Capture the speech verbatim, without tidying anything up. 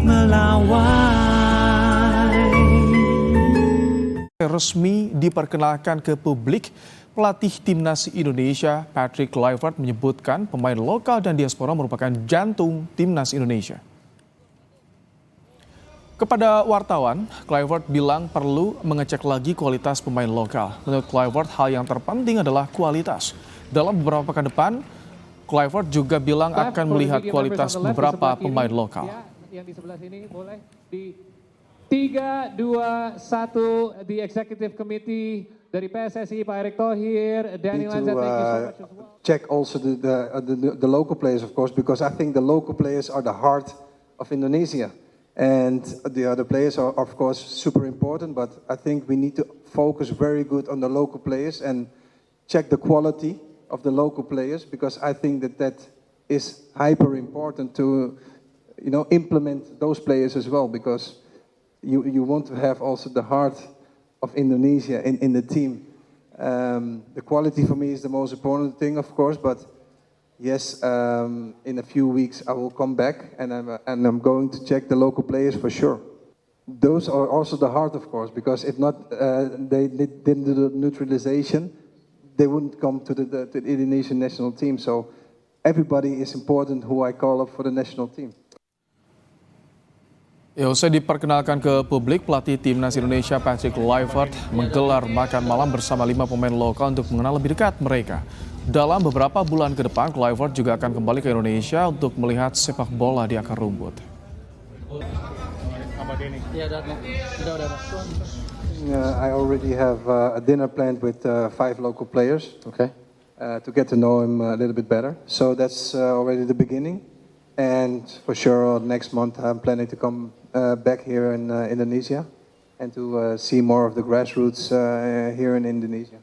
Melawan. Resmi diperkenalkan ke publik, pelatih timnas Indonesia, Patrick Kluivert, menyebutkan pemain lokal dan diaspora merupakan jantung timnas Indonesia. Kepada wartawan, Kluivert bilang perlu mengecek lagi kualitas pemain lokal. Menurut Kluivert, hal yang terpenting adalah kualitas. Dalam beberapa pekan depan, Kluivert juga bilang akan melihat kualitas beberapa pemain lokal. Yang di sebelah sini boleh di tiga, dua, satu, the executive committee dari P S S I, Pak Erick Thohir, Danny Lanza, thank you so much as well. Check also the, the, uh, the, the local players, of course, because I think the local players are the heart of Indonesia. And the other players are, of course, super important, but I think we need to focus very good on the local players and check the quality of the local players, because I think that that is hyper important to, you know, implement those players as well, because you, you want to have also the heart of Indonesia in, in the team. Um, the quality for me is the most important thing, of course, but yes, um, in a few weeks I will come back and I'm, uh, and I'm going to check the local players for sure. Those are also the heart, of course, because if not, uh, they did, didn't do the neutralization, they wouldn't come to the, the, to the Indonesian national team. So everybody is important who I call up for the national team. Ya, usai diperkenalkan ke publik, pelatih timnas Indonesia Patrick Kluivert menggelar makan malam bersama lima pemain lokal untuk mengenal lebih dekat mereka. Dalam beberapa bulan ke depan, Kluivert juga akan kembali ke Indonesia untuk melihat sepak bola di akar rumput. Iya, udah, udah, udah. Uh, I already have uh, a dinner planned with uh, five local players Okay. uh, to get to know him a little bit better. So that's uh, already the beginning. And for sure, next month I'm planning to come uh, back here in uh, Indonesia and to uh, see more of the grassroots uh, here in Indonesia.